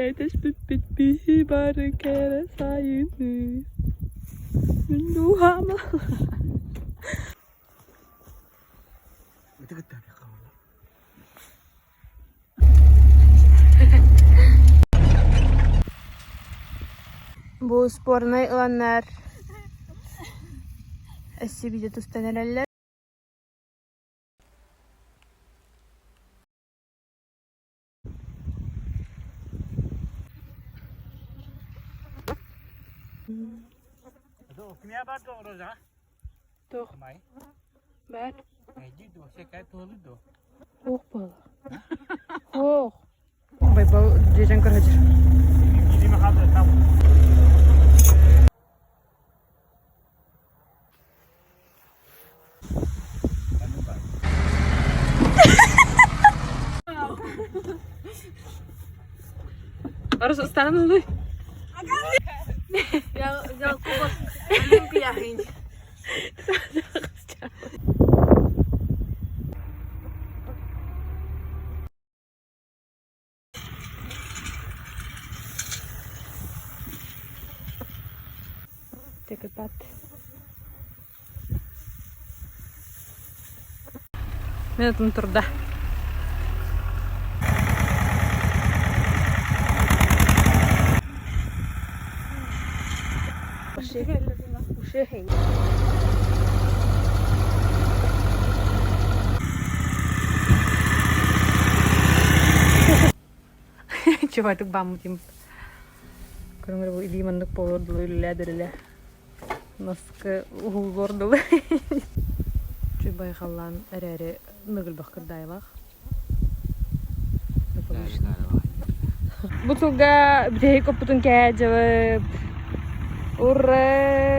Кэтэспиппит биһи бары кэрэ сайыны Мин дууһам Бу спорнай ыланнар өссө биирдэ тустан эрэллэр. Туох баар? Туох буолла? Суох. Байбал дьиэтин көрө сылдьар. Арыс станулуй. Я взял кубок Олимпия. Текепат. Минутум турда. Чуватык бааммытым. Көрүҥ бу илии маннык буолуор дылы үлэлээ да үлэлээ. Наскы уһуулуор дылы. Чуй байҕаллаан эрээри ныгылбах кырдаайлаах. Бу сылга бүтэһик оппутун кээдьэбит. Ура!